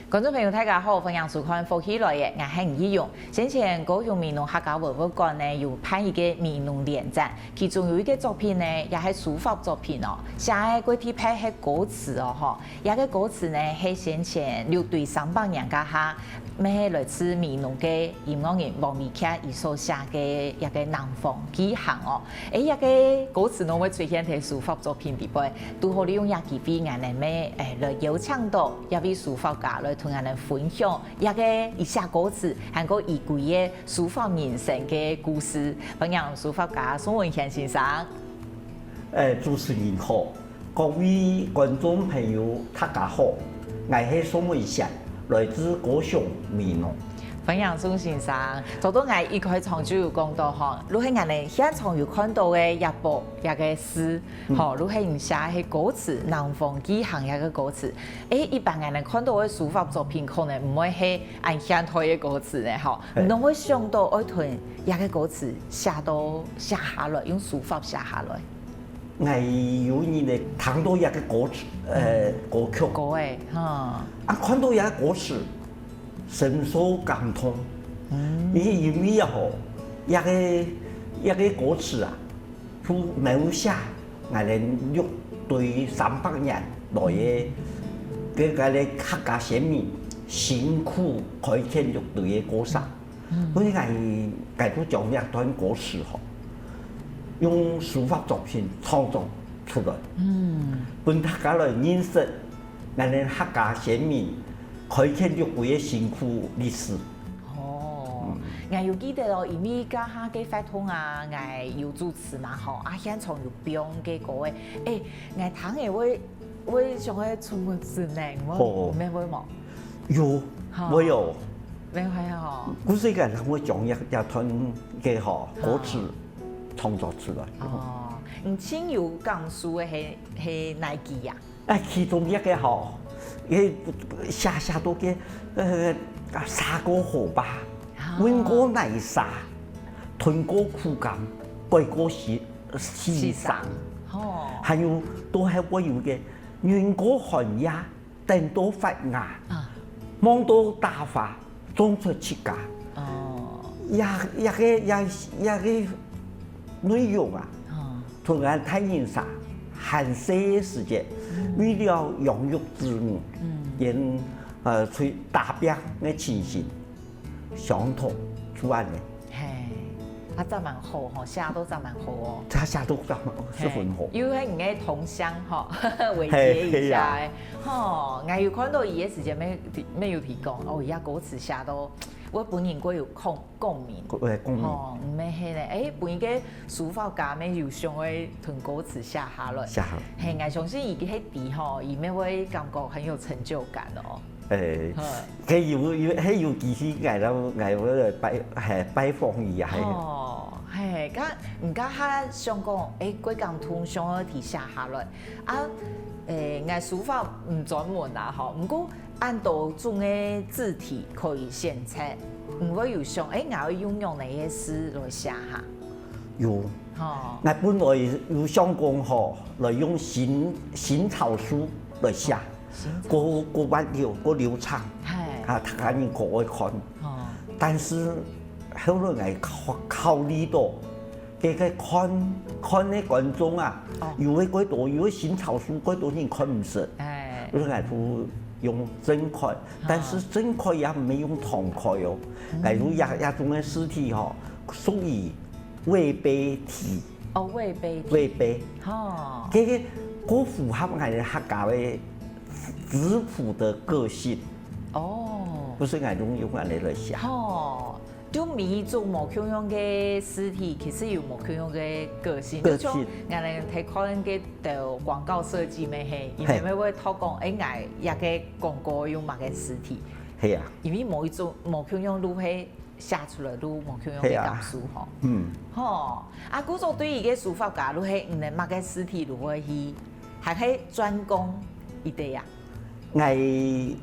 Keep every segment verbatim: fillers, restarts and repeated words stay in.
觀眾朋友，大家好，歡迎收看《福氣來了》，𠊎係吳奕蓉。先前高雄美濃客家文物館呢有辦一個美濃聯展，其中有一個作品呢，也係書法作品哦，寫个過去配係歌詞哦吼。這個歌詞呢係先前六堆三百年該下，乜係來自美濃个音樂人黃美琪佢所寫个一個南方寄行哦。誒，這個歌詞呢會出現在書法作品裡背，都好利用這機會，𠊎等乜誒來邀請到這位書法家來同𠊎等分享 這個佢寫歌詞，還過佢歸個書法人生个故事。歡迎書法家宋文謙先生。誒，主持人好，各位觀眾朋友，大家好，𠊎係宋文謙，來自高雄美濃。歡迎宋先生。頭先𠊎一開場就有講到吼，就係𠊎等現場有看到个這幅這個字，吼，就係你寫个歌詞，南方寄行這個歌詞。 誒，一般𠊎等看到个書法作品可能毋會係恁現代个歌詞呢吼，你仰會想到愛同這個歌詞寫到寫下來，用書法寫下來。 𠊎有日仔聽到這個歌詞，呃，歌曲，歌誒，哈，啊，看到這個歌詞，深受感動。因為因為啊吼，這個這個歌詞啊， 就描寫𠊎等六堆三百年來个，个𠊎等客家先民辛苦開墾六堆个過程。所以𠊎𠊎就將這段歌詞吼，用書法作品創作出來，分大家來認識𠊎等客家先民開墾六堆个辛苦歷史。 哦，𠊎有記得哦，因為該下个活動啊，𠊎有主持嘛吼，啊現場有放該歌誒，誒，𠊎聽誒會會想愛出目神呢，毋會毋會無？有，會有，會會吼。故所𠊎人會將這這段个吼歌詞創作出來。哦，你盡有感受个係係哪句呀？ 哎，其中一個吼，佢寫寫到个，呃，沙過河壩，問過泥沙，吞過苦甘，改過死死生，哦，還有都還會有个忍過寒夜，等到發芽，望到打花， 種出自家。哦，這這個這這個內容啊，同𠊎大人儕還細个時節，為了養育子女，因呃去打拚个情形，相同就恁仔。嘿，啊，真蠻好吼，寫到真蠻好哦。佢寫到真係很好。又係你个同鄉吼，維持一下誒。 吼，𠊎有看到佢个時節，乜乜有提講，哦，佢个歌詞寫到，𠊎本人過有共共鳴。誒，共鳴。吼，毋係係咧，誒，本人个書法家乜有想愛同歌詞寫下來。寫下。嘿，𠊎相信佢个係底吼，佢乜會感覺很有成就感哦。誒，佢有有，佢有機會，𠊎摎𠊎會拜，嘿，拜訪佢啊，嘿。哦，嘿，該你該下想講，誒，過感動想愛提寫下來。 啊，誒，𠊎書法毋專門啊吼，毋過恁多種个字體可以選擇，你會有想，誒，𠊎愛用用哪个字來寫哈？有，吼，𠊎本來有想講吼，來用行行草書來寫，過過滑溜，過流暢，嘿，啊，大家人可愛看。吼，但是後來𠊎考考慮到， 該个看看个觀眾啊，有个過多，有个行草書過多人看毋識，所以𠊎就用正楷，但是正楷也毋係用唐楷哦，𠊎就這這種个字體吼，屬於魏碑體，哦，魏碑體，魏碑，吼，該个過符合𠊎个客家个質樸个個性，哦，故所𠊎就用恁仔來寫。吼。 就每一種無共樣个字體，其實有無共樣个個性。個性。就像𠊎等在看該兜廣告設計乜係，佢等乜會討講，誒，𠊎這个廣告用麼个字體？係啊。因為無一種無共樣就係寫出來就無共樣个感受吼。嗯。吼，啊，故所對於个書法家，就係你等麼个字體就會去，還係專攻一个呀？ 𠊎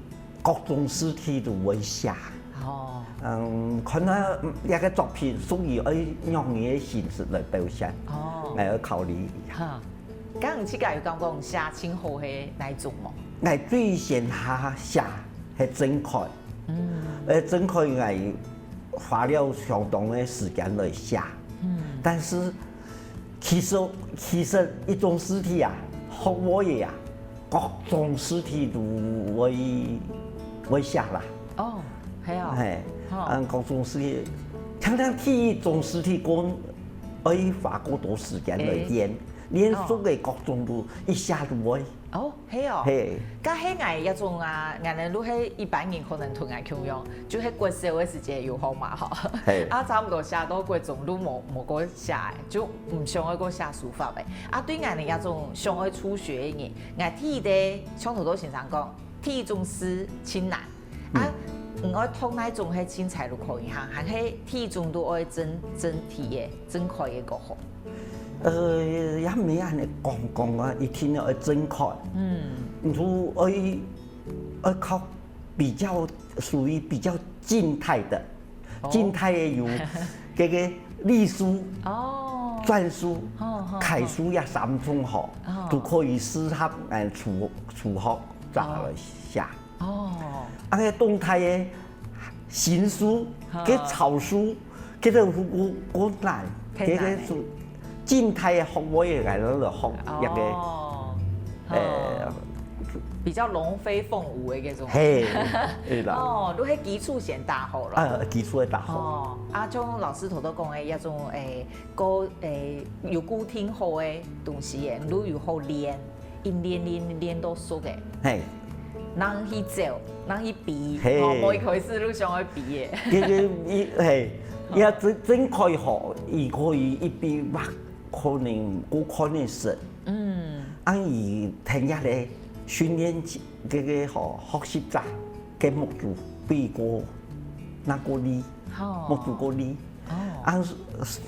各種字體都會寫。哦。嗯，看下這个作品屬於愛仰仔个形式來表現，哦，𠊎愛考慮一下。哈，該你自家有感覺寫盡好係哪一種無？ 𠊎最先下寫係正開。嗯。呃，正開𠊎花了相當个時間來寫。嗯。但是其實，其實一種字體啊，學會个啊，各種字體都會，會寫啦。哦，係哦。嘿，吼。嗯，各種字體，常常第一種字體講，愛花過多時間來練，欸。練熟个各種都一下都會。哦。 係哦。嘿。該係𠊎這種啊，𠊎等就係一般人可能同𠊎共樣，就係國小个時節有學嘛吼。嘿。啊，差毋多寫到國中就無，無過寫个，就毋想愛過寫書法个。啊，對𠊎等這種想愛初學个人，𠊎第一个像頭頭先生講，第一種字盡難。啊，嗯。你愛讀哪種个精彩都可以哈，還係第一種都愛正，正體个，正開个較好。 呃，也毋係恁樣講講啊，一定要愛正開。嗯。你就愛，愛靠比較，屬於比較靜態的，哦。靜態的有這個隸書、哦。篆書、哦，哦，楷書也三種吼，哦。都可以適合俺初，初學者來寫。哦。 哦。啊，該動態个行書，哈。該草書，該个有過，過難，太難了。該个係靜態个學位个，來學一个，哦。呃，哦。比較龍飛鳳舞个那種。嘿，對啦。哦，都係基礎先打好了。啊，基礎个打好。哦，啊，像老師頭頭講个，那種，誒，固，誒，有固定好个東西，都有好練。 一練練練到熟个。嘿。人去走，人去比，嘿。吼，無一開始就想愛比个。其實，伊，嘿，哦。也真，真開吼，伊可以一比百，可能，我可能是。嗯。啊，伊聽下咧，訓練這個吼，學習者，个目珠比過，那過力，哦。目珠過力。 哦。啊，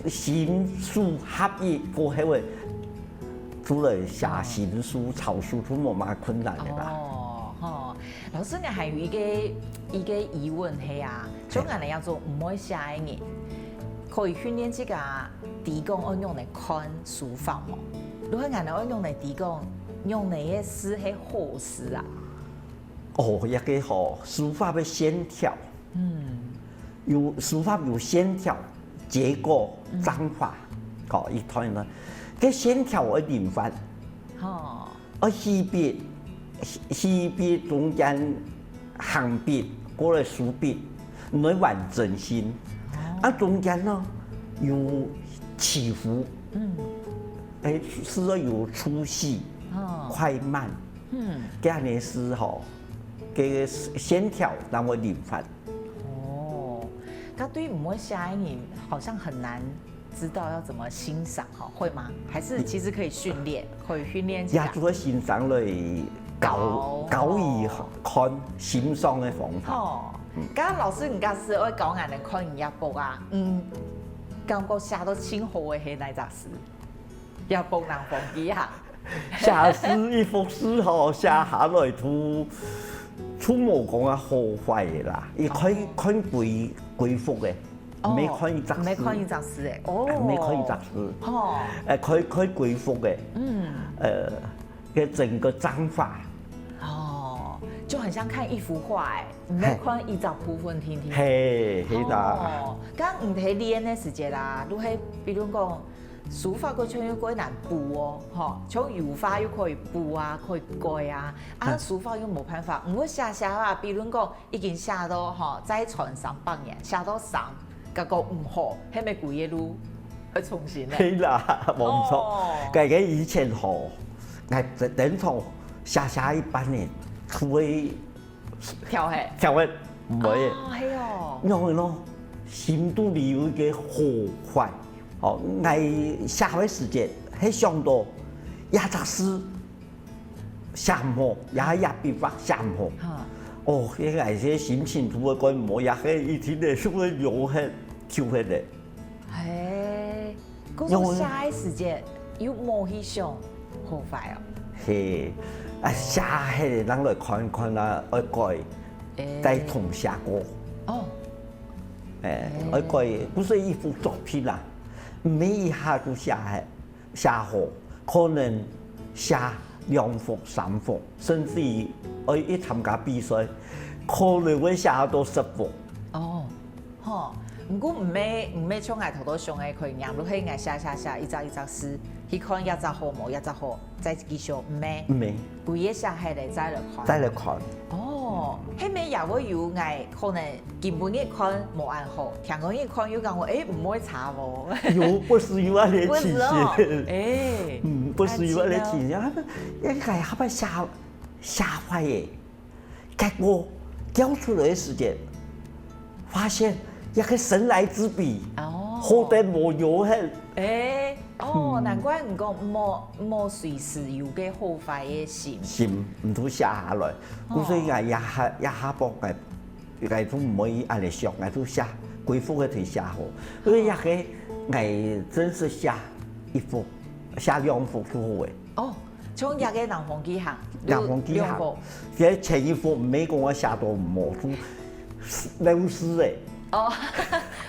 心手合一過後个，出來寫行書、草書都無麼困難个吧？哦，吼，老師，𠊎還有一個，一個疑問係啊，嘿。像恁樣做毋會寫个人，可以訓練自家知講愛仰般看書法無？如果𠊎等愛仰般知講，仰般个字係好字啊？哦，一個吼，書法个線條。 嗯。有，書法有線條、結構、嗯。章法，吼，一段呢，該線條愛靈活，哦。愛起筆，起，起筆中間行筆，過來收筆，毋會完整性。哦。啊，中間呢，有起伏，嗯。誒，係愛有粗細、哦。快慢。 嗯。這樣个字吼，該个線條正會靈活。哦，該對毋會寫个人好像很難知道要怎麼欣賞吼，會嗎？還是其實可以訓練，可以訓練一下？也做得欣賞來教，哦。教佢看欣賞个方法。哦，嗯。剛剛老師，你假使愛教𠊎等看一下簿啊，嗯，感覺寫到盡好个係哪隻字？ 也幫人放棄啊。寫字一幅字吼，寫下來都，都無講啊好壞个啦，佢看，哦。看歸，歸幅个，哦，毋係看一隻字。毋係看一隻字个，哦。毋係看一隻字。吼。誒，看，看歸幅个。嗯。呃，个整個章法。哦，就很像看一幅畫誒，毋係看一隻部分定定。嘿，係啦。哦，剛你在練个時節啦，你係比如講 書法个就又過難補哦，吼，像油畫又可以補啊，可以改啊，啊，嗯。書法又無辦法，毋過寫寫啊，比如講已經寫到吼，再傳三百年，寫到三，結果毋好，係毋係歸个路愛重新咧？係啦，無錯。哦。該个以前吼，𠊎等，等同寫寫一半呢，除非 跳下。跳下，毋會。哦，係哦。因為咯，心肚裡有一個火花。哦，𠊎寫个時節，係想到，這隻字寫毋好，也，這筆畫寫毋好。哈。哦，該𠊎个心情就會怪毋好，也係一定个就會流血，流血个。 嘿，故所寫个時節又無去想，好壞哦。嘿，啊，寫个人來看看啊，愛改，欸。再重寫過。哦。欸，欸。愛改，毋係一幅作品啦，毋係一下就寫个。 寫好，可能寫兩幅、三幅，甚至於愛去參加比賽，可能會寫到十封。哦，吼，毋過毋係毋係像𠊎頭頭想个可以念落去，𠊎寫寫寫一隻一隻字，去看這隻好無，這隻好，再繼續，毋係。毋係。歸個寫下來再來看。再來看。哦，係毋係也會有𠊎可能今晡日看無恁好，聽日看又講話，誒，毋會差哦。有，不時有恁樣个情形。不時哦，誒，嗯，不時有恁樣个情形。啊，應該下擺寫寫壞个。 結果交出來个時間，發現一個神來之筆，哦。好得無有限。誒，哦，嗯。難怪你講莫莫隨時有个好壞个心。心，毋就寫下來。哦。故所以𠊎這下這下晡𠊎𠊎就毋會恁樣想，𠊎就寫歸幅个就寫好。因為這個𠊎真實寫一幅，寫兩幅就好个。哦。 像這個南方紀行，南方紀行，兩幅。這前一幅毋係講𠊎寫到無，就漏字誒。哦，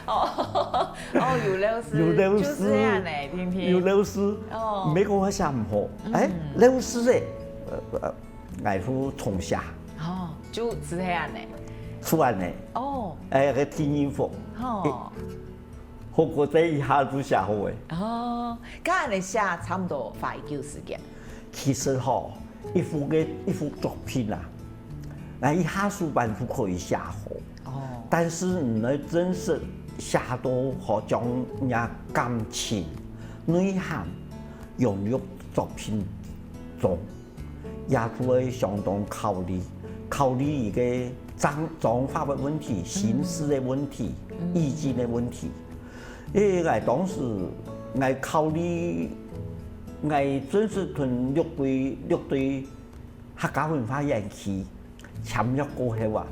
哦，哦，有漏字，有漏字，就係恁樣，定定。有漏字，哦。毋係講𠊎寫毋好，誒，漏字誒，呃，呃，𠊎就重寫。哦，就係恁樣。就恁樣。哦。誒，該第二幅，哦。 好過這一下就寫好誒。哦，該恁樣寫差毋多花幾久時間？其實吼，一幅个一幅作品啊，𠊎一下手板就可以寫好。哦。但是你愛真實寫到好將人家感情、內涵融入作品中， 也就會相當考慮，考慮一個章章法个問題、形式个問題、意境个問題。因為𠊎當時𠊎考慮，𠊎正式同六堆六堆客家文化園區簽約過後啊，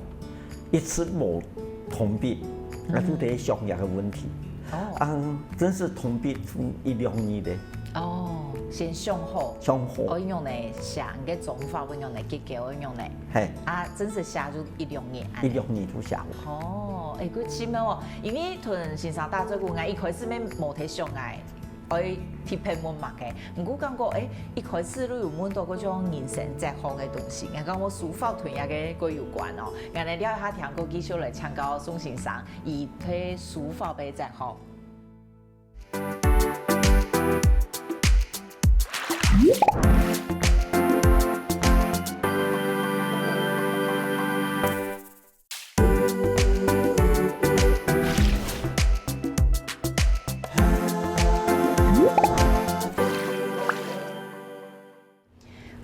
一直無動筆，𠊎就在想這個問題。哦。啊，正式動筆就一兩年咧。哦，先想好。想好。哦，仰般寫，你个章法仰般，結構仰般。嘿。啊，正式寫就一兩年。一兩年就寫好。哦，誒，佢奇妙哦，因為同先生打嘴鼓，𠊎一開始乜無在想𠊎 愛特別問麼个。毋過感覺，誒，一開始你有問到該種人生哲學个東西，𠊎感覺書法同這個較有關哦。𠊎等尞一下聽歌，繼續來請教宋先生，佢對書法个哲學。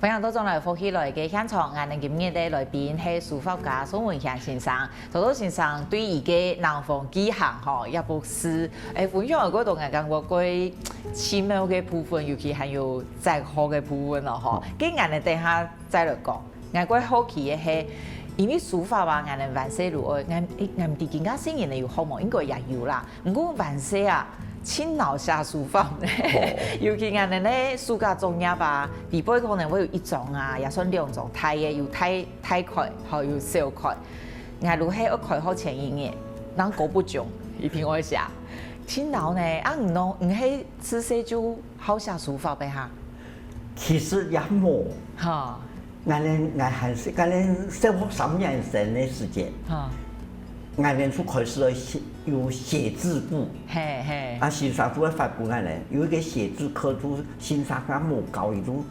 歡迎倒轉來福氣來个現場，𠊎等今日个來賓係書法家宋文謙先生。頭頭先生對佢个南方紀行吼，這幅字，誒，分享个過程，𠊎感覺較奇妙个部分，尤其還有哲學个部分咯吼。嗯。該𠊎等等下 再來講，𠊎較好奇个係，因為書法啊，𠊎等還細就愛，𠊎，誒，𠊎毋知今下細人仔有學無，應該也有啦。毋過還細啊，盡惱寫書法呢。哦。尤其𠊎等个暑假作業啊，裡背可能會有一張啊，也算兩張，大个有大，大塊，吼，有小塊。𠊎就係愛開學前一日，正過不久，一定愛寫。盡惱呢，啊，你呢？你係自細就 好寫書法个哈？其實也無。哈。𠊎等，𠊎還細，𠊎等小學三年生个時節，哈。𠊎等就開始有寫，有寫字簿。嘿，嘿。啊，先生就會發分𠊎等，有一個寫字課，就先生也無教，佢就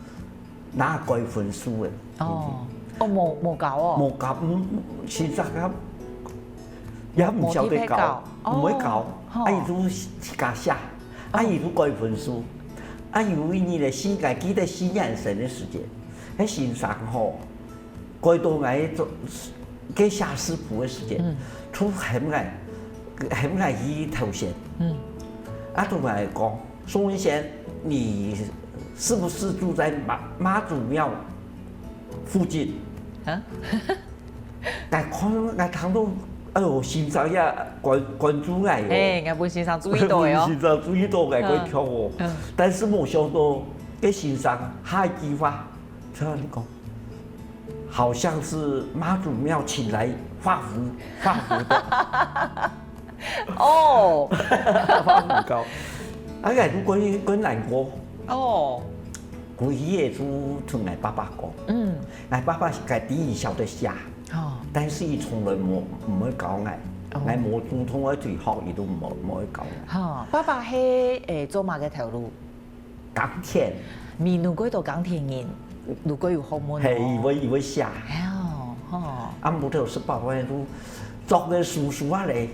拿該分數个。哦，哦，無，無教哦。無教，嗯，先生也，也毋曉得教，無特別教。毋會教，哦。啊，佢就自家寫。 啊，佢就改分數。啊，有一日咧，四，𠊎記得四年生个時節，該先生吼，改到𠊎做，該寫字簿个時節，嗯。就喊𠊎，喊𠊎去頭前。嗯。啊，同𠊎講，「宋文謙，你是不是住在媽，媽祖廟附近？」啊？ 𠊎看，𠊎聽到，哎喲，先生也關，關注𠊎哦。嘿，𠊎分先生注意到个哦。分先生注意到𠊎，嗯。該跳哦。嗯。但是無想到，該先生下一句話，就恁樣講，「好像是媽祖廟請來畫符，畫符的。」哦。畫符教。啊，𠊎就更，更難過。哦。故所以就同𠊎爸爸講。嗯。𠊎爸爸係該第一曉得寫。哦，但是佢從來無，毋會教𠊎，哦，𠊎無主動愛去學，佢都無，無會教𠊎。哈，爸爸係，誒，做麼个頭路？耕田。美濃過多耕田人，如果有學問哦。係，佢會，佢會寫。哎喲，吼。啊，無頭十八歲都作个叔叔啊咧，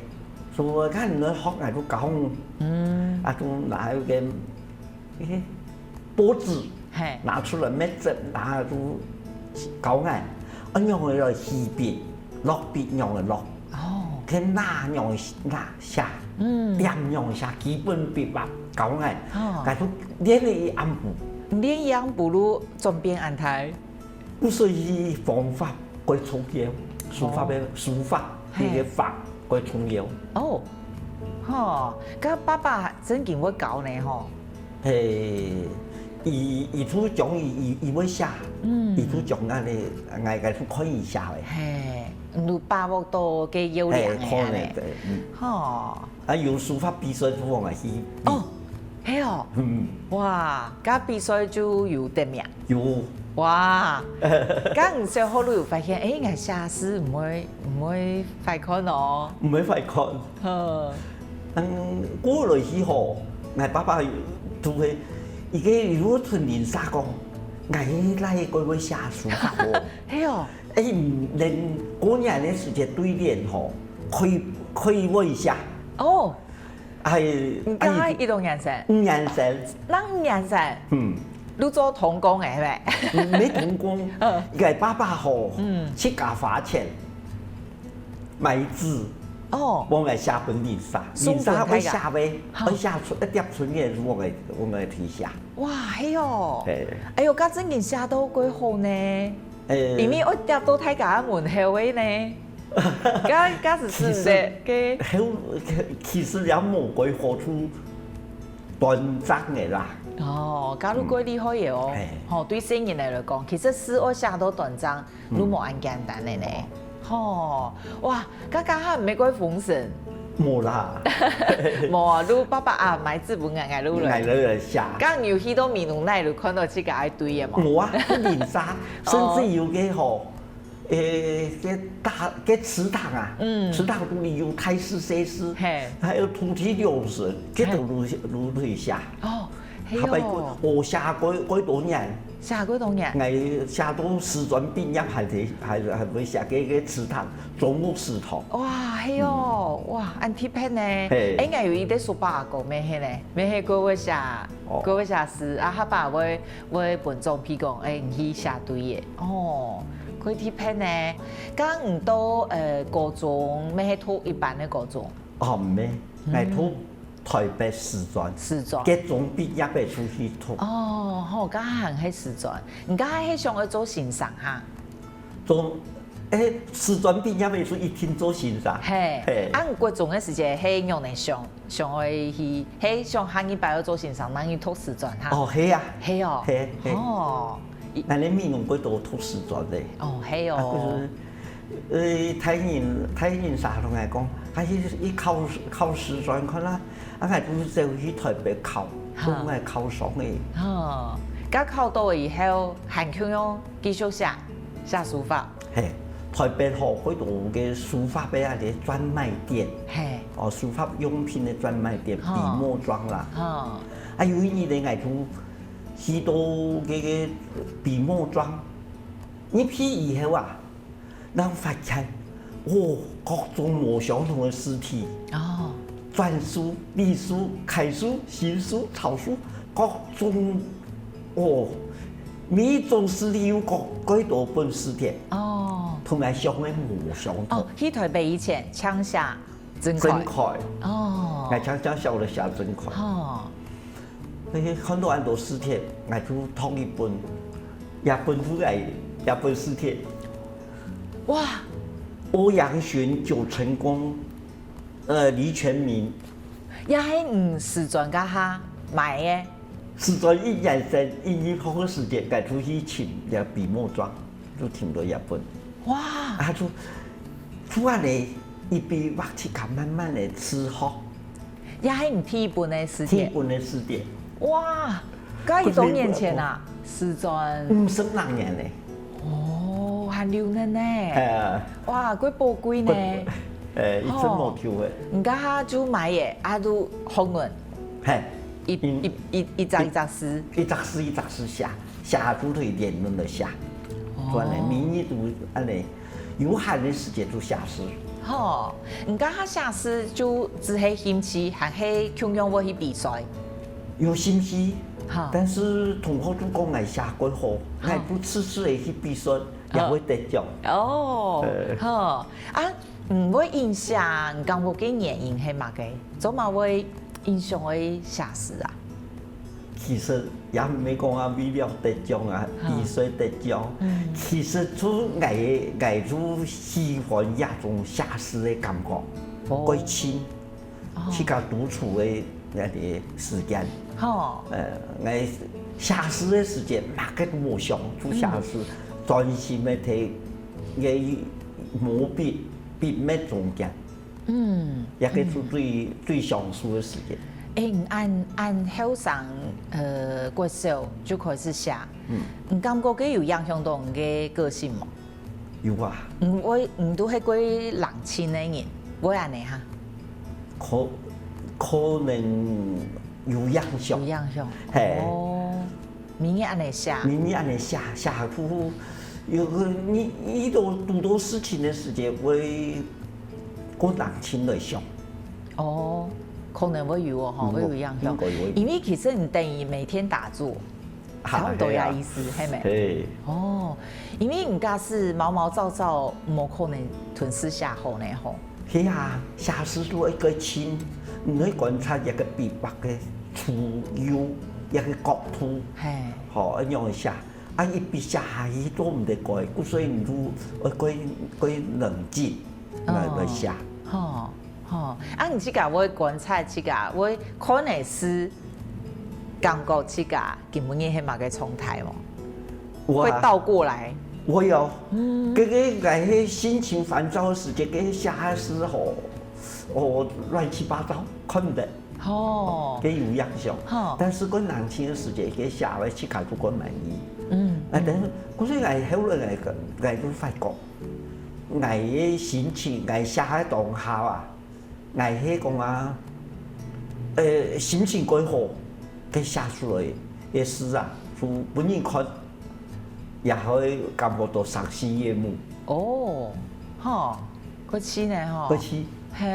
說看你學，𠊎都教你。嗯。啊，都拿一个，誒，簿仔，嘿。拿出來，搣折，拿來都教𠊎，啊，仰仔來起筆，落筆仰仔落，哦。該捺仰仔捺寫，嗯。點仰仔寫，基本筆畫教𠊎，哦。𠊎都練了一暗晡。練一暗晡就轉變恁大。 毋所以方法過重要，書法个，哦。書法个，嘿。个法過重要。哦，吼，該爸爸正經會教呢吼。嘿，佢，佢就講佢，佢，佢會寫，嗯。佢就講恁呢，𠊎，𠊎就看佢寫个。嘿，你就把握到个要領个嘿，可能，恁呢。對，嗯。吼。 啊，有書法比賽就往下去比。哦，係哦。嗯。哇，該比賽就有得名。有。哇，該你小學就有發現，誒，𠊎寫字毋會，毋會壞看哦。毋會壞看。好。嗯，過來以後，𠊎爸爸就會，佢个有同鄰舍講，𠊎倈仔會寫書法哦。係哦。誒，連過年个時節對聯吼，可以，可以會寫。哦。 哎，你該幾多年生？五年生。正五年生？嗯。你做童工个係無？毋係童工，嗯。𠊎爸爸吼，嗯。自家花錢買紙，哦。幫𠊎寫分鄰舍，送分大家。鄰舍愛寫个，哈。愛寫春，愛貼春聯，幫𠊎，幫𠊎題寫。哇，係哦。嘿。哎喲，該正經寫到幾好呢。 誒。因為愛貼到大家个門口个呢。該，該係真个。其實，後，其實也無幾好，就斷章个啦。哦，該就過厲害个哦。嗯。嘿。吼，對細人仔來講，其實字愛寫到斷章，嗯。就無恁簡單个呢。嗯。吼，哇，該該下毋係過豐盛。無啦。無啊，就爸爸啊，買紙本𠊎，𠊎就來。𠊎就來寫。該有去到美濃哪就看到自家愛對个無？無啊，係鄰舍，甚至有个吼， 誒，該大，該祠堂啊，嗯。祠堂肚裡有大字、細字，嘿。還有土地流水，該都，嘿。都，都會寫。哦，係哦。後擺過，哦，寫過，過多年。寫過多年？𠊎寫到師專畢業還在，還，還會寫該，該祠堂，宗屋祠堂。哇，係哦，嗯。哇，恁特別呢。嘿。誒，𠊎有一個叔伯阿公，乜係呢，乜係過會寫，哦。過會寫字，啊，下擺會 會分長輩講，誒，你去寫對个。哦，可以特別呢。該你到，呃，高中，乜係讀一般个高中？哦，毋係，嗯。𠊎讀台北師專。師專。高中畢業个出去讀。哦，好，該還係師專。你該還係想愛做先生哈？做，誒，師專畢業个時一定做先生。嘿，嘿。啊，你國中个時節係仰般想？ 想愛去，係想下二擺愛做先生，正去讀師專哈？哦，係啊。係哦。係，係。哦。𠊎等美濃過多讀師專个。哦，係哦。啊，就是，呃，大人，大人儕同𠊎講，啊，去，去考，考師專看啊，啊，𠊎就走去台北考，哈。總係考上个。哦，該考到以後，還共樣繼續寫，寫書法。 嘿，台北吼，好多个書法个啊，个專賣店。嘿。哦，書法用品个專賣店，吼。筆墨莊啦。吼。啊，有一日呢，𠊎就去到該个筆墨莊，入去以後啊，正發現，哦，各種無相同个字體。哦。篆書、隸書、楷書、行書、草書，各種，哦，每一種字體有各，幾多本字典。哦。同𠊎想个無相同。哦，去台北以前，淨寫正楷。正楷。哦。𠊎淨，淨曉得寫正楷。哦。 嘿，看到恁多字典，𠊎就擇一本，這本就𠊎，這本字典。哇！歐陽詢、九成宮，呃，李全名。這係你師專該下買个？師專一年生，一入學个時節，𠊎就去尋這筆墨莊。 就尋到這本。哇！啊，就，就恁呢，一筆畫一下，慢慢个自學。這係你第一本个字典？第一本个字典。哇！該幾多年前啊？師專。五十零年咧。哦，啊，留等呢。哎呀，哇，幾寶貴呢。呃，一直無丟个。你家下就買个，啊，就好運。嘿，一、嗯。一、一、一隻一隻詩。一隻詩一隻詩寫，寫出去連輪个寫。哦。轉來，每日都恁呢，有閒个時間就寫詩。吼，你家下寫詩就只係興趣，還係共樣會去比賽？有興趣，哈。但是同學都講𠊎寫較好，哈。𠊎都次次會去比賽。 也會得獎。哦，呃。好。啊，你會印象，你感覺个原因係麼个？做麼會印象會寫詩啊？其實也毋係講啊，為了得獎啊，嗯。比賽得獎。嗯。其實就𠊎，𠊎就喜歡這種寫詩个感覺，哦。過輕。 哦。自家獨處个該个時間。吼。呃，𠊎寫詩个時間，麼个都無想，就寫詩，嗯。專心个在該毛筆、筆墨中間。嗯，這个就最，嗯。最享受个時間。欸，你恁，恁後生，呃，國小就開始寫，嗯。你感覺佢有影響到你个個性無？ 有啊。嗯，𠊎，你都係過冷清个人，會恁呢哈？可，可能有影響。有影響。嘿。哦，每日恁呢寫。每日恁呢寫，寫呼呼，有个，你遇到堵到事情个時間，會過冷清來想。哦，可能會有哦，吼，有，會有影響。應該會有。因為其實你等於每天打坐， 差不多這意思，係無？嘿。哦，因為人家係毛毛躁躁，無可能同時寫好呢吼。係啊，寫詩都愛過輕，你愛觀察一个筆畫个粗幼，一个角度，嘿。吼，恁樣寫。啊，一筆寫下去都毋得改，故所以你就愛過，過冷靜。 來，來寫。吼，吼。啊，你自家會觀察自家，會看个詩，感覺自家今晡日係麼个狀態無？有啊。會倒過來。會哦。嗯。該个，該个心情煩躁个時節，該个寫个詩吼，哦，亂七八糟，看毋得。吼。該有影響。吼。但是過冷清个時節，該寫个自家都過滿意。嗯，啊，但是，嗯。可是𠊎後來𠊎个，𠊎都發覺， 𠊎个心情，𠊎寫个當下啊，𠊎係講啊，呃，心情過好，該寫出來个詩啊，就分人看，也會感覺到賞心悅目。哦，吼，過去呢吼。過去。嘿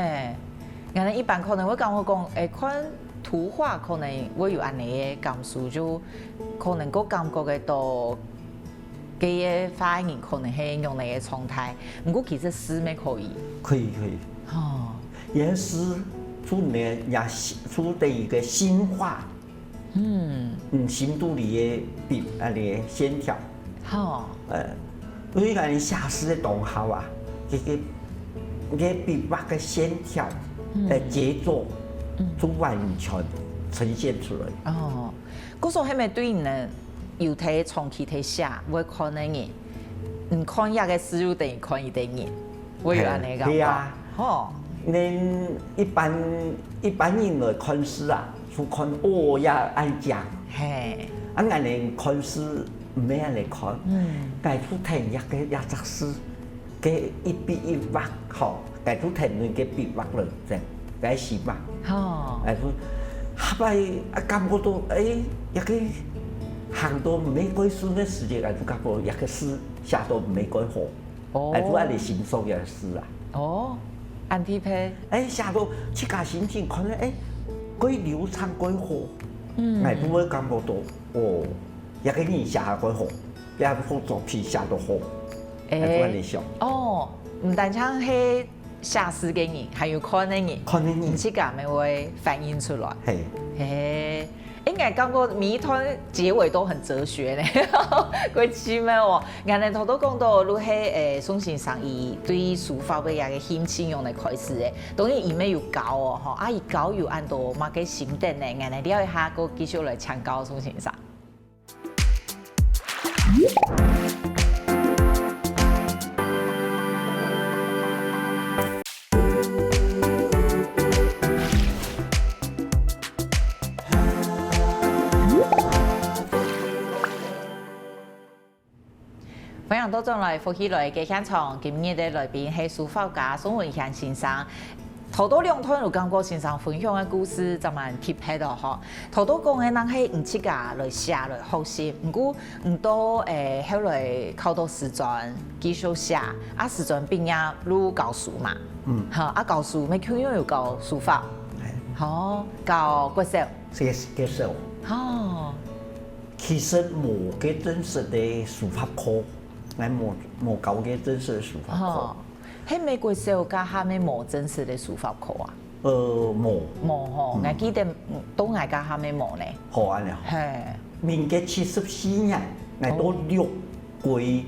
，𠊎等一般可能會感覺講，欸，看圖畫可能會有恁呢个感受，就可能會感覺个到 該个畫个人可能係仰仔个狀態，毋過其實詩乜可以。可以，可以。吼。也是就你也是，就等於个心畫。嗯。嗯，心肚裡个筆，啊，你个線條。吼。呃，所以講你寫詩个當下啊，這个，這筆畫个線條，嗯。呃，節奏，嗯。就完全呈現出來。哦，故所係毋係對你呢？ 有在長期在寫，會看个人，你看這个詩就等於看一个人，會有恁呢个感覺。嘿，係啊。吼。恁一般，一般人來看詩啊，就看，哦，也恁靚。嘿。啊，𠊎等看詩毋係恁呢看。嗯。𠊎就跈這个，這隻詩， 該一筆一畫，吼，該就跈等該筆畫來，正，該詩畫。吼。哎，就，後擺啊，感覺到，哎，這个行到毋係幾順个時節，哎，就感覺這个詩寫到毋係幾好。哦。哎，就恁呢欣賞這个詩啊。哦，恁特別。哎，寫到自家心情看了，哎，幾流暢幾好。嗯。哎，就會感覺到，哦， 這个人寫下幾好，這好作品寫到好，哎，就恁呢想。哦，毋單淨係寫詩个人，還有看个人，看个人。你自家乜會反映出來。嘿。嘿，應該感覺每一段結尾都很哲學呢，幾奇妙哦。𠊎等頭頭講到，就係，誒，宋先生佢對書法个這个興趣仰仔開始个，當然佢乜有教哦，吼，啊，佢教有恁多麼个心得呢？𠊎等尞一下，過繼續來請教宋先生。 歡迎倒轉來福氣來个現場，今日个來賓係書法家宋文賢先生。頭到兩段有感覺先生分享个故事，真蠻特別哦吼。頭到講个，人係你自家來寫來學習，毋過你到誒後來考到師專繼續寫，啊師專畢業就教書嘛，嗯，哈，啊教書乜共樣有教書法，吼，教國小，係國小，吼。 其實無个正式个書法課，𠊎無無教个正式个書法課。吼，係美國小該下面無正式个書法課啊？呃，無。無吼，𠊎記得到𠊎該下面無呢。好恁樣。係。民國七十四年，𠊎到六龜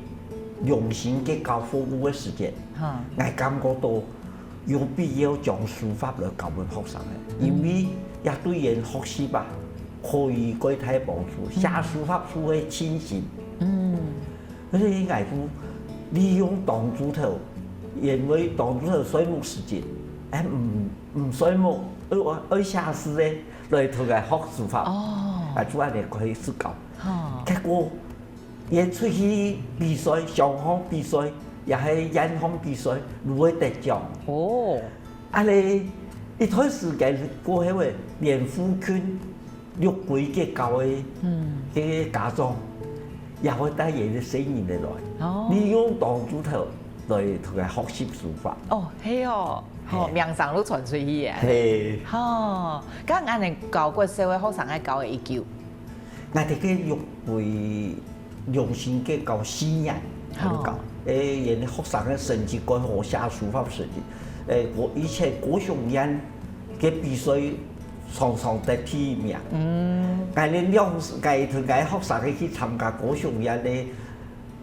良心个教服務个時節，𠊎感覺到 有必要將書法來教分學生个，因為這對𠊎學習啊，可以蓋大幫助，寫書法就會清醒。嗯，所以𠊎就利用當晝頭，因為當晝頭睡目時節，哎，毋毋睡目，愛愛寫字个，來同𠊎學書法。哦，啊，就恁樣開始教。哦，結果 也出去比賽，鄉項比賽，也係縣項比賽，就會得獎。哦，恁樣一段時間過後，連附近六龜个教个，嗯，个家長也會帶佢个細人仔來，哦，利用當晝頭來同佢學習書法。哦，係哦，吼，名聲就傳出去啊。係，吼，該恁樣教國小个學生，愛教个幾久？ 𠊎在該六龜良心个教四年，𠊎就教，誒，因為學生个成績蓋好，寫書法成績，誒，國以前高雄縣个比賽常常得第一名。嗯，𠊎連兩，𠊎同𠊎學生个去參加高雄縣个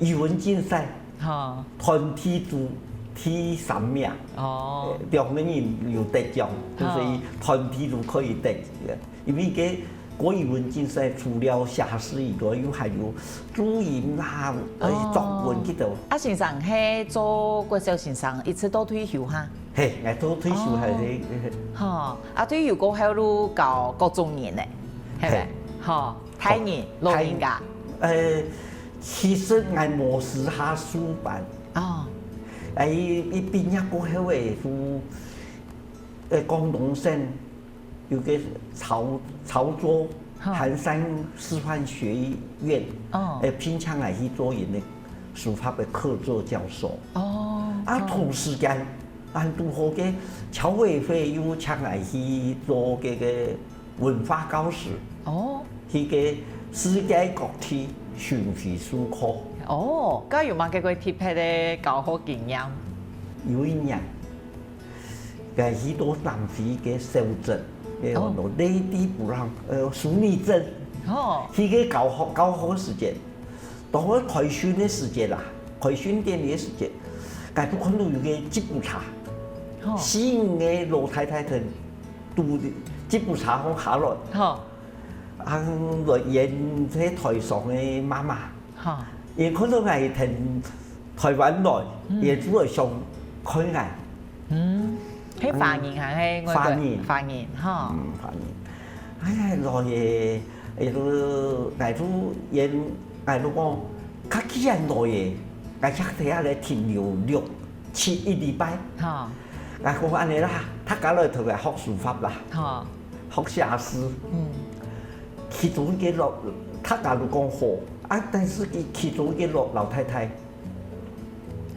語文競賽，哈，團體組第三名。哦，兩個人有得獎，就所以團體組可以得。 因為該國語文競賽除了寫字以外，又還有注音啦，呃，作文這兜。啊，先生係做國小先生，一直到退休哈？係，𠊎做退休還係。吼，啊，退休過後就教各種人呢，係無？吼，大人、老人家。呃，其實𠊎無私下書班。哦，誒，一畢業過後誒，就，呃，廣東省 有個潮潮州寒山師範學院，哦，誒，聘請𠊎去做佢个書法个客座教授。哦，啊，同時間，啊，堵好个僑委會又請𠊎去做這個文化教師，哦，去个世界各地巡迴授課。哦，該有麼个特別个教學經驗？有一年， 𠊎去到南非个小鎮，誒，哦，內地不讓，呃，淑女鎮，哦，去个教學教學个時節，當𠊎開訓个時節啦，開訓典禮个時節，𠊎就看到有個吉普車，哦，四五個老太太同堵吉普車項下來，哦，啊，來演這台上个媽媽。 哈，佢看到𠊎跈台灣來，佢就會想看𠊎。嗯，係華人還係外國？華人。華人，哈。嗯，華人。哎呀，來耶，佢就，𠊎就，佢，𠊎就講，佢既然來耶，𠊎就在這裡停留六七一禮拜。哈。𠊎講恁樣啦，大家來同𠊎學書法啦。哈。 學寫字。嗯。其中一個老，大家都講好，啊，但是佢其中一個老，老太太，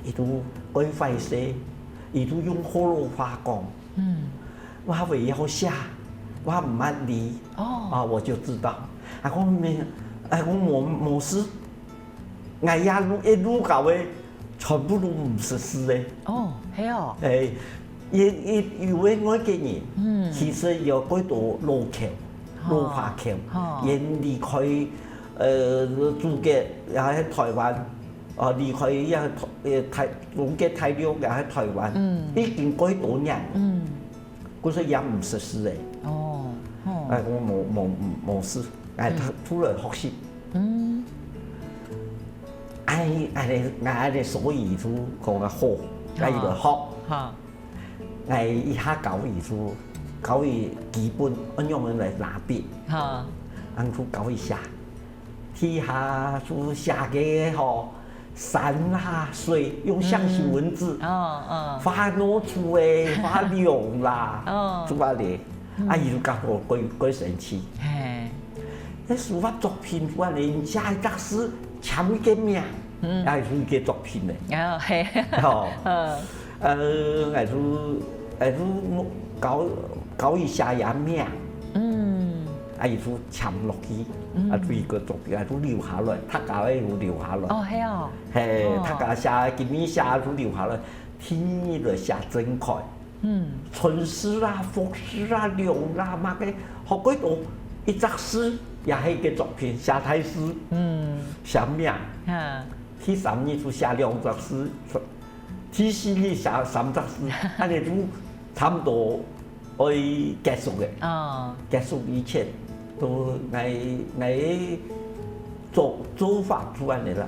佢都蓋壞勢，佢都用學老話講，嗯。我會曉寫，我毋捌字，哦。啊，我就知道。啊，講無，啊，講無，無事， 𠊎這路，一路教个，全部都毋識字个。哦，係哦。誒，也，也有个外國人，嗯。其實有幾多老僑，哦。老華僑，哦。佢離開，呃，祖國，也係台灣，哦，離開也係台，呃，大，祖國大陸，也係台灣，嗯。已經幾多年。嗯。 故所也毋識字个。哦，哦。哎，𠊎無，無，無事，哎，嗯。出，出來學習。嗯。哎，哎，哎，所以就講啊好，哎，就學。哈。哎，一下教佢就，教佢基本，愛仰般來拿筆。哈。然後教佢寫。 底下就寫个吼，山啦、水，用象形文字，哦，哦。畫老鼠仔，畫龍啦，哦。做下咧，啊，佢就感覺蓋，蓋神奇。嘿。該書法作品，做下咧，寫一隻字，簽一個名，嗯。啊，係一個作品咧。哦，嘿。吼。嗯。呃，𠊎就，𠊎就教，教佢寫佢名。嗯。啊，佢就簽落去，嗯。啊，就一個作品，啊，就留下來，大家个就留下來。哦，係哦。 嘿，哦。大家寫，今日寫就留下來，第二日來寫正開。嗯。春字啦、福字啦、龍啦，麼个，學幾多，一隻字也係一個作品，寫大字，嗯。寫名。哈。第三日就寫兩隻字，第四日寫三隻字，恁呢就差毋多 愛結束个。哦。結束以前，都𠊎，𠊎做，做法就恁呢啦。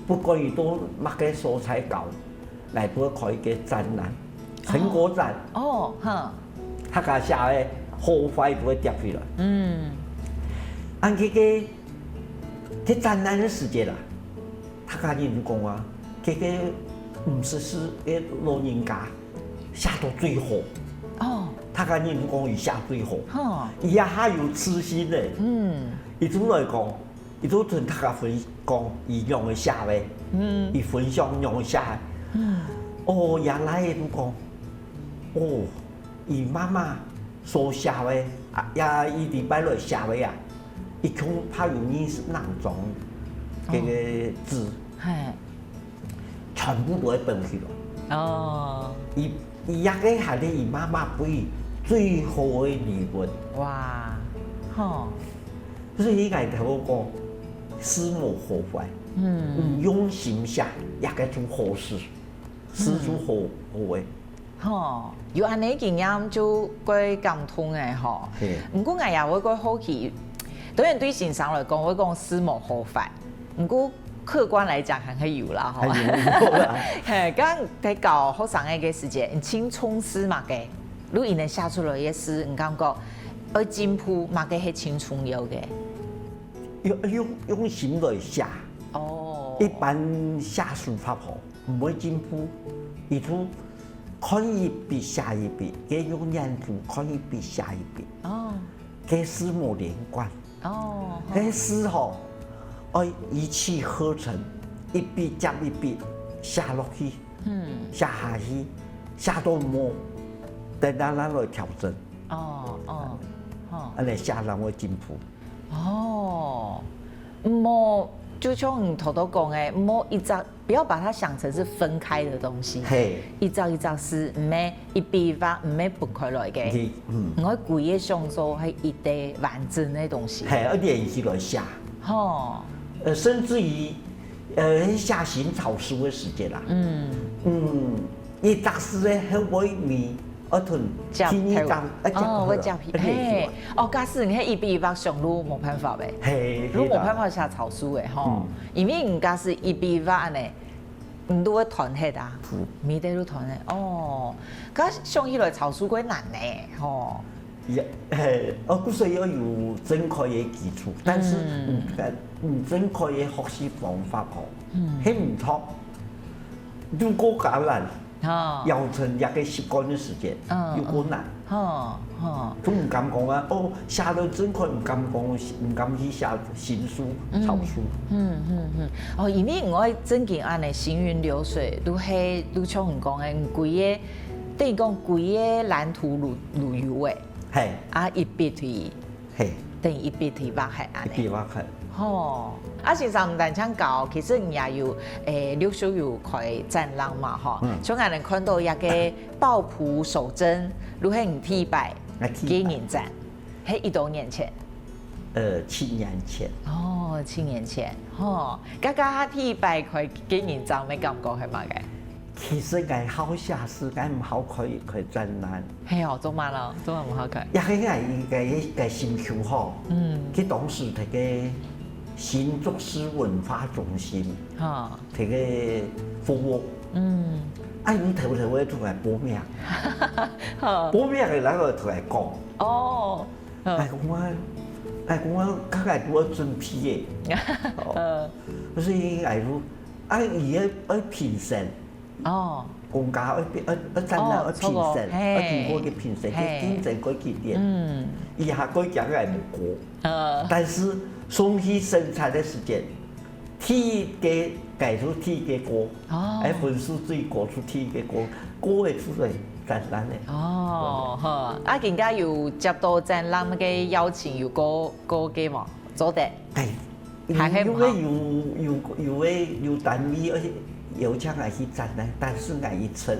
不管佢到麼个所在搞，𠊎都會開一個展覽，成果展。哦，哦，哼。大家寫个好壞都會貼起來。嗯。恁這個，這展覽个時節啦，大家人講啊，這個毋識字个老人家 寫到最好。哦。大家人講佢寫最好。吼。佢也還有自信呢。嗯。佢就來講，佢就同大家分講佢仰會寫个，嗯。佢分享仰會寫个。嗯。哦，佢倈仔就講，哦，佢媽媽所寫个，啊，也佢禮拜來寫个啊，佢恐怕有二十零張，這個字。哦。嘿。 全部都會背起來。哦。佢，佢這個還係佢媽媽分佢最好个禮物。哇，吼。所以𠊎頭講，字無好壞，嗯。有用心寫，這個就好字，字就好，好个。 吼，有恁呢經驗就蓋感動个吼。係。毋過𠊎也會蓋好奇，當然對先生來講，會講字無好壞，毋過客觀來講還係有啦吼。還有，有啦。嘿，剛剛在教學生个時節，你青春字麼个，如果你能寫出來个字，你感覺愛進步，麼个係盡重要个？用，用，用心來寫。哦。一般寫書法吼，毋會進步，佢就 看一筆寫一筆，佢用眼珠看一筆寫一筆。哦。佢字無連貫。哦。佢字吼，愛一氣呵成，一筆接一筆寫落去，嗯。寫下去，寫到無，等下咱來調整。哦，哦，哦。恁呢寫正會進步。 哦，毋好，就像你頭頭講个，毋好一隻，不要把它想成是分開的東西。嘿。一隻一隻字，毋係一筆一畫，毋係分開來个。你，嗯。你愛歸個想做係一個完整个東西。嘿，愛連起來寫。吼。呃，甚至於，呃，寫行草書个時節啦。嗯。嗯， 一隻字个後尾尾，愛同接頭。第二隻，愛接哦，頭，愛接頭。愛連起來。嘿，哦，假使你係一筆一畫上，就無辦法誒。嘿，就無辦法寫草書誒，吼。嗯。因為你假使一筆一畫恁呢，你都會斷忒啊，嗯。尾底都斷忒。哦，該想起來草書蓋難呢，吼。 也，嘿，哦，故所要有正開个基礎，但是，嗯。嗯，呃，嗯，正開个學習方法吼，嗯。係毋錯。渡過艱難，哦。養成這個習慣个時間，嗯，有困難。嗯。哦，哦。都毋敢講啊，哦，寫了正開，毋敢講，毋敢去寫新書、嗯。草書。嗯，嗯，嗯。哦，因為𠊎正經恁呢行雲流水，都係，都像你講个，你歸個，等於講歸個藍圖如，如油誒。 嘿。啊，一筆去，嘿。等於一筆去畫忒恁呢。一筆畫忒。吼，啊，先生毋單淨教，其實你也有，誒，陸續有開展覽嘛，吼。嗯。像𠊎等看到一個抱樸守貞，就係你第一擺，啊，第一擺。个人展，係幾多年前？呃，七年前。哦，七年前，吼，剛剛第一擺開个人展，个感覺係麼个？ 其實𠊎好寫字，𠊎毋好開，開展覽。係哦，做麼个咯？做麼个毋好開？也係𠊎个，个心臼吼，嗯。佢當時在該新竹市文化中心，哈。在該服務。嗯。啊，佢偷偷个出來報名。好。報名个人來同𠊎講。哦。嗯。哎，講我，哎，講我，較該都要準備个。哦。嗯。所以𠊎就啊，佢愛愛評審，哦，公家愛愛愛展覽愛評審，哦，錯過，嘿。愛經過个評審，嘿。去競爭過激烈。嗯，佢還過驚𠊎無過，呃，但是送去審查个時間，第一个，𠊎就第一个過，哦哎，分數最高就第一个過，過个就係展覽个。哦，好，啊，今下有接到展覽个邀請，有過過个無？做得，哎，還係毋好有个有有有个有單位，而且邀請𠊎去展覽，但是𠊎一直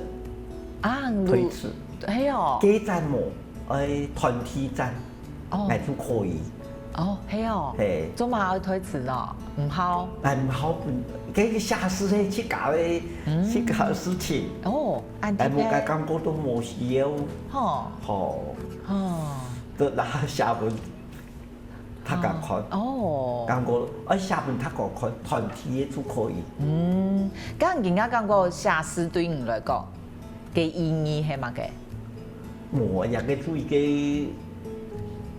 啊，推遲。係哦，个展無，哎，團體展，哦，𠊎就可以，哦，係哦，嘿。做麼个愛推遲哦？毋好，哎，毋好，該个寫詩係自家个，嗯自家个事情，哦，恁哎，無个特別，感覺都無需要，吼，吼，哦，都拿寫分大家看，哦，感覺，哎，寫分大家看，團體个就可以。嗯，該人家感覺寫詩對你來講，个意義係麼个？無，也个做一个，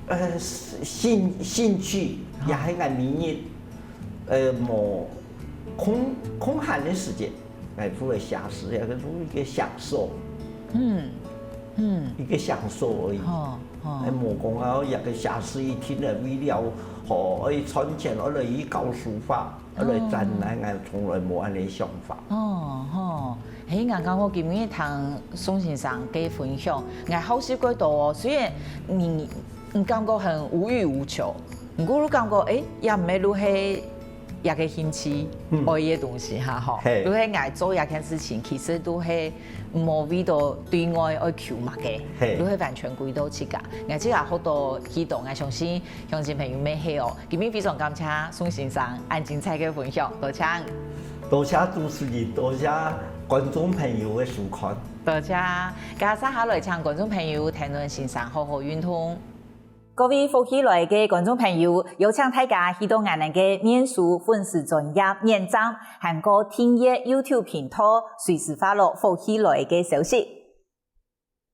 呃，興興趣，也係𠊎每日，呃，無空空閒个時間，來做个寫詩，也个做一个享受，嗯嗯，一个享受而已。吼吼哎，，無講啊，也个寫詩一定來為了，吼，愛賺錢，愛來去教書法，愛來展覽，𠊎從來無恁个想法。哦吼，嘿，𠊎感覺今日聽宋先生个分享，𠊎學習過多哦。雖然你你感覺很無慾無求，毋過你感覺誒，也毋係就係這个興趣，嗯愛个東西哈吼，嘿就係𠊎做這件事情，其實都係無為到對外愛求麼个，嘿就係完全歸到自家。𠊎自家學到幾多，𠊎相信鄉親朋友乜係哦。今日非常感謝宋先生恁精彩个分享，多謝。多謝主持人，多謝觀眾朋友个收看。多謝，接下來請觀眾朋友聽論先生好好運動。各位福氣來个觀眾朋友，邀請大家去到𠊎等个面書粉絲專頁點讚，還過訂閱YouTube頻道，隨時follow福氣來个消息。